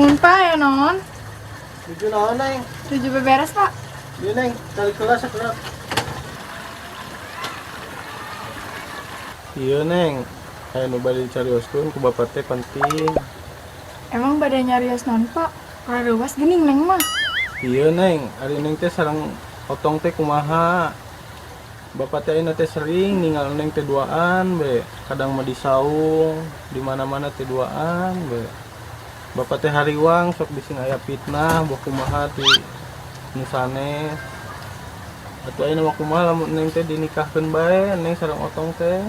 Mun Pak ya non. Nuju naon, Neng? Tujuh beberes, Pak. Ieu, Neng, calik heula sakedap. Iya, Neng. Aya nu bade dicarioskeun ku bapak teh penting. Emang bade nyarios naon, Pak? Rareuwas geuning Neng mah. Iya, Neng, ari Neng teh sareng Otong teh kumaha? Bapak teh ayeuna teh sering ninggal Neng teh duaan be. Kadang mah di saung, di mana-mana teh duaan be. Bapak teh hariwang sok bising aya fitnah boh kumaha ti nu sanes. Atuh ayeuna mah kumaha lamun Neng teh dinikahkeun bae Neng sareng Otong teh?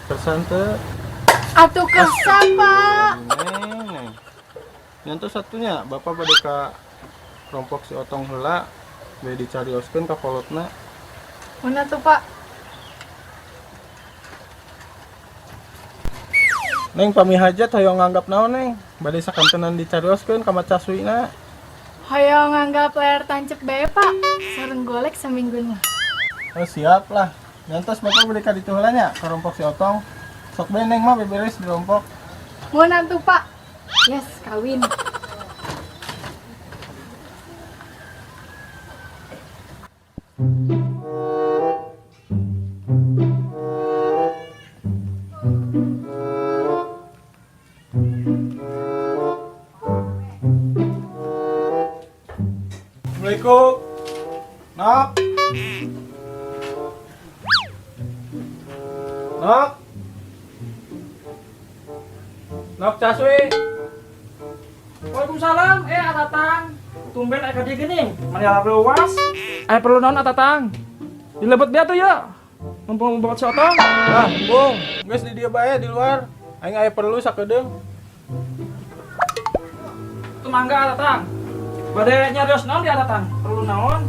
Kersa teu? Atuh kersa, Pak. Neng, Neng. Nyantos satunya Bapak bade ka rompok si Otong heula bae dicarioskeun ka kolotna. Mana tuh, Pak? Neng, pami hajat hoyong nganggap naon, Neng? Bade sakantenan dicarioskeun ka Maca Suina. Hoyong nganggap layar tancep bae, Pak. Sareng golek saminggunya. Oh, siap lah. Nyantos Bapak bade ka ditu heula nya ka rompok si Otong. Sok bae Neng mah beberes di rompok. Mun atuh, Pak. Yes, kawin. Assalamualaikum. Nok. Nok. Nok Caswi. Waalaikumsalam, Atatang. Tumben aya ka dieu geuning, mani luas. Aya perlu naon, Atatang? Dilebet bieu tuh ya. Mumpung bawa si Otong. Ah, Bung, geus di dieu bae di luar. Aing aya perlu sakedeung. Tuh mangga, Atatang. Bade nyarios naon di Atatang? Perlu naon?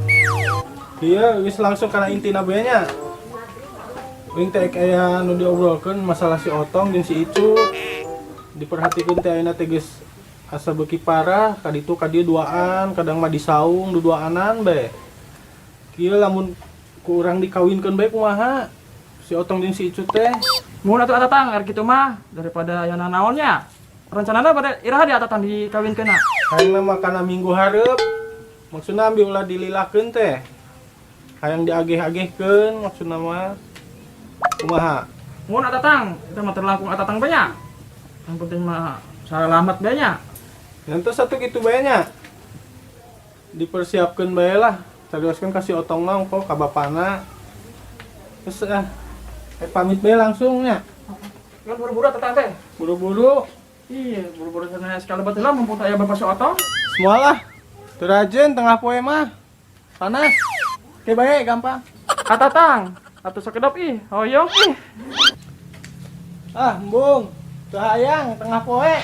Iya, geus langsung kana intina bae nya. Uing teh aya nu diobrolkeun masalah si Otong jeung si Icu. Diperhatikeun teh ayeuna teh geus asa beuki parah, ka ditu ka dieu duaan, kadang mah di saung duduaanan bae. Kieu lamun ku urang dikawinkeun bae kumaha? Si Otong jeung si Icu teh. Mun atuh Atatang, er kitu mah daripada aya naonnya. Rencanana bade iraha di Atatang dikawinkeunna? Hayangna mah kana minggu hareup. Maksudna ambil ulah dililakeun teh. Hayang diageh-agehkeun maksudna mah. Kumaha? Mun Atatang, eta mah terlangkung Atatang banyak. Yang penting mah salamat bae nya. Nanti satu gitu bae nya. Dipersiapkeun bae lah. Carioskeun ka si Otong mah kok ka bapana. Terus ah, pamit bae langsung nya. Kan buru-buru Atatang teh. Buru-buru. Iya, buru-buru sana sekali betul lah mumpung aya bapak si Otong. Semua lah. Teu rajin tengah poe mah. Panas. Oke bae gampang. Atatang, atuh sakedap ih, hoyong ih. Ah, embung. Teu hayang tengah poe.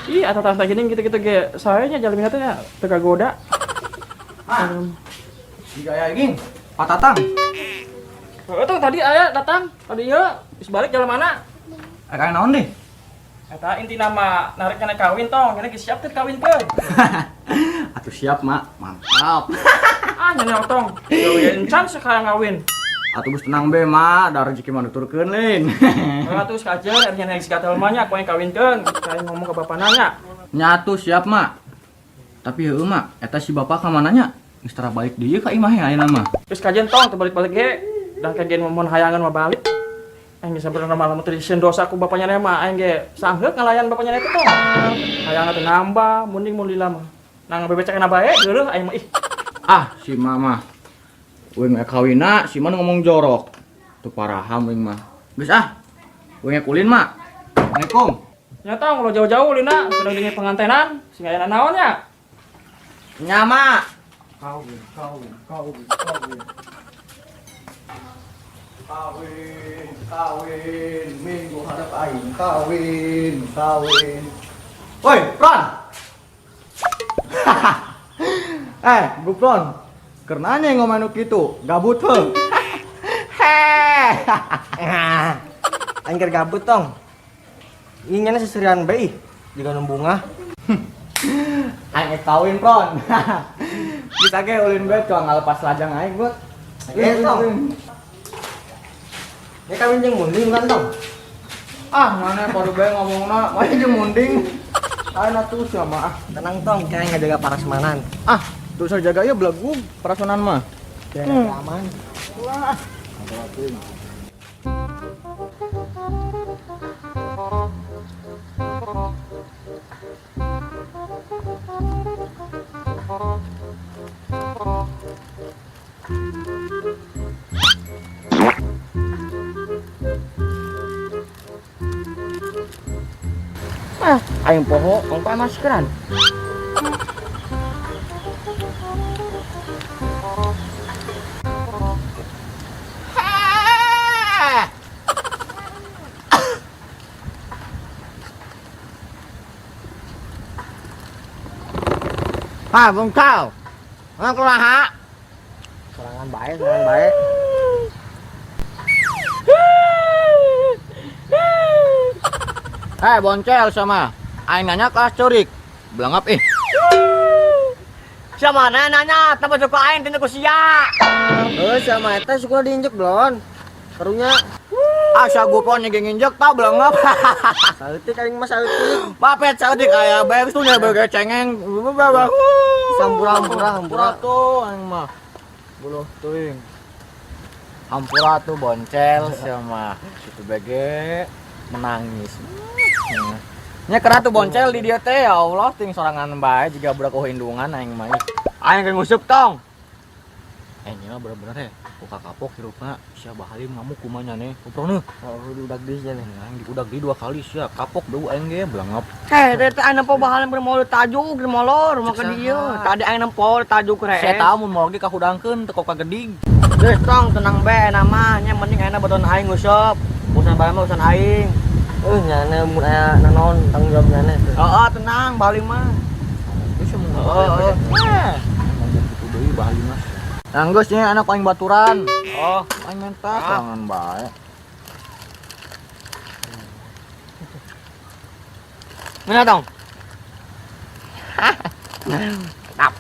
Ih, Atatang teh geuning gitu-gitu ge sae nya jalmina teh nya teu kagoda. Ah. Jika aya ging, Pak Tatang. Heeh, tuh tadi aya datang, tadi ieu geus balik jalan mana? Aya naon deh? Eta intina mah narik kana kawin tong, kena geus siap teh kawinkeun. Atuh siap, Mak. Mantap. Ah, nya Otong. Gawe encan sekarang kawin. Atuh geus tenang be, Mak. Da rezeki mah nuturkeun lain. Heeh, atuh sakajeun ari nya geus gatel mah nya aku yang kawinkeun. Kayak ngomong ke bapana nya. Nya atuh siap, Mak. Tapi heueuh, Mak, eta si bapak ka mana nya? Geus tara balik deui ka imah ayeuna mah. Geus kajen tong teu balik-balik ge. Dan kajen mun hayangan mah balik. Aing geus sabenerna mah lamun teu disieun dosa ku bapaknya mah aing ge sangheuk ngalayan bapaknya teh tong. Hayangna teh nambah, mending mun lila mah. Nang bebecak na bae geureuh aing mah ih. Ah, si mama. Uing we kawina, si mah ngomong jorok. Teu paraham uing mah. Geus ah. Uing kulin, Mak. Assalamualaikum. Nya tong lo jauh-jauh lina, sedang dingin pengantenan, sing aya naon nya. Nya, Mak. Kawin, kawin, kawin, kawin. Kawin, kawin, minggu harap aing kawin, kawin. Woi, Pron. Bu Pron. Keur nanya ngomong nu kitu, gabut heuh. Heh. Aing keur gabut tong. Inginnya seserian bae ih, jiga nu bunga. Aing geus kawin, Pron. Kita ge ulin bae tuang ngalepas lajang aing, buat. Eh, tong. Ini kawin jeung munding kan tong? Ah, mana padu bae ngomongna, mah jeung munding. Ayeuna tuh sama ah. Tenang tong, kayak ngajaga parasmanan. Ah, tuh saya jaga ya belagu perasaan mah. Biar aman. Wah. Ah, aing poho, ongko maskeran. Ah, bungkal. Nang kumaha? Serangan baik, serangan baik. Eh, boncel sama. Aing nanya kelas curik. Belangap ih. Sama nanya, tapi suka aing teu ku sia. Heuh, sama eta suka diinjek belon. Karunya Asa gupon yang nginjek tau belangap. saeutik aing mah saeutik. Bapet saeutik aya bae geus nya bae cengeng. Hampura hampura hampura. Hampura tuh aing mah. Buluh teuing. Hampura tuh boncel sama situ BG menangis. Nya kera tuh boncel di dia teh ya Allah ting sorangan bae jiga budak oh indungan aing mah. Aing keur nguseup tong. Eh nya mah bener-bener ya, ku kakapok hirupna sia bahalim ngamuk kumanya nih. Kuprone. Oh, udah deui nya nih. Aing diudag deui 2 kali sia kapok beu aing ge belangap. Eh, teh aing nempo bahalim keur molor tajuk keur molor maka Cek dieu. saha. Tadi aing nempo tajuk rees. Saya tahu mun molor ge kahudangkeun teu kok kagedig. Geus tong tenang bae nama nya mending ayeuna baton aing nguseup. Urusan bae mah urusan aing. Nyane mun aya nanaon tanggung jawab nyane. Heeh, tenang bahalim mah. Geus mun Heeh. Eh. Ngomong kitu deui bahalim mah. Nah, geus nya anak aing baturan. Oh, Aing menta sorangan bae. mana tong? Mantap.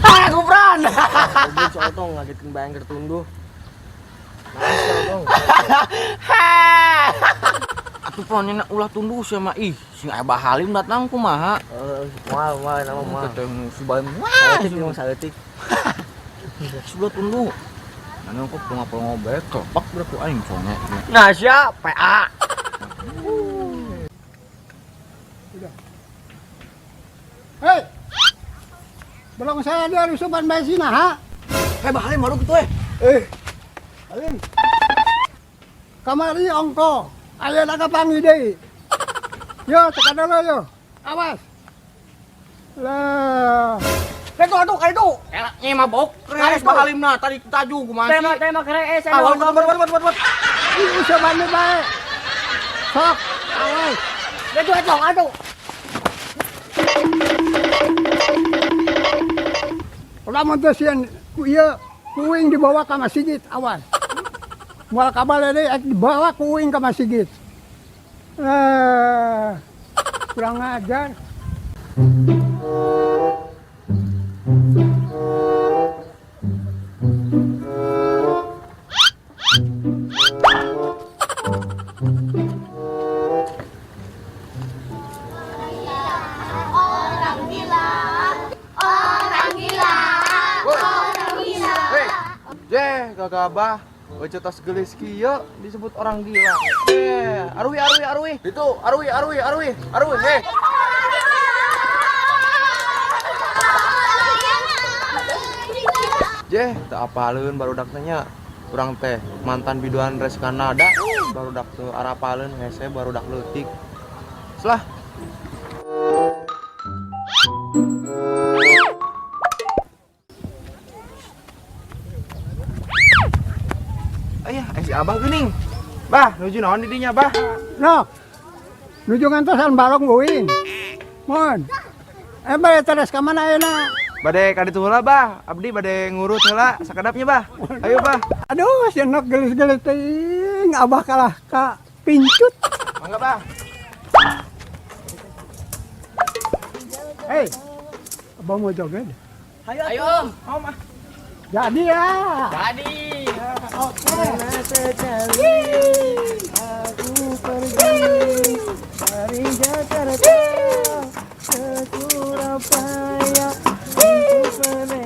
Ah, Gufran. Soal tong ngagetkeun bayang keur tunduh. Atuh pron nya ulah tunduh sia mah ih, sing aya bahalim datang kumaha? Heeh, moal moal nama moal. Ketemu si bahalim. Saeutik mah saeutik. Sudah tunduh. Anu kok pelongo-pelongo bae kelepak budak ku aing soalnya. Nah, sia PA. Hei, belum saya ada rusukan bensin ha? Eh bahalim baru gitu eh. Halim. Kamari ongko, ayo nak panggil deui. Yo, tekan dulu yo. Awas. Lah, Itu aduh kayak itu. Elaknya mah bok. Keres bahalimna tadi taju kumaha sih? Tema tema keres. Ah, buat buat buat buat buat. ini usupan bae. Sok, awas. Itu itu aduh. Lamun teu sieun ku ieu kuing dibawa ka masjid, awas. Moal kabal deui ek dibawa kuing ka masjid. Kurang ajar. Orang gila, orang gila, orang gila. Hei, jeh, gagabah. Ojo tos gelis kieu disebut orang gila. Eh, arwi arwi arwi. Itu arwi arwi arwi arwi. Hei. Jeh, teu apaleun barudak teh nya. Urang teh mantan biduan res Kanada, barudak teu arapaleun hese barudak leutik. Selah. Aya, si Abah geuning. Bah, nuju naon di dinya, Bah? Nok. Nuju ngantosan balong uing. Mon. Eh bade teres ka mana ayeuna? Bade ka ditu heula, Bah. Abdi bade ngurut heula sakedapnya, Bah. Ayo, Bah. Aduh, si Nok gelis-gelis teuing, abah kalah ka pincut. Mangga, Bah. Hei. Abah mau joget. Ayo, ayo Om. Om ah. Jadi ya. Jadi. Oke. Aku pergi dari Jakarta ke Surabaya untuk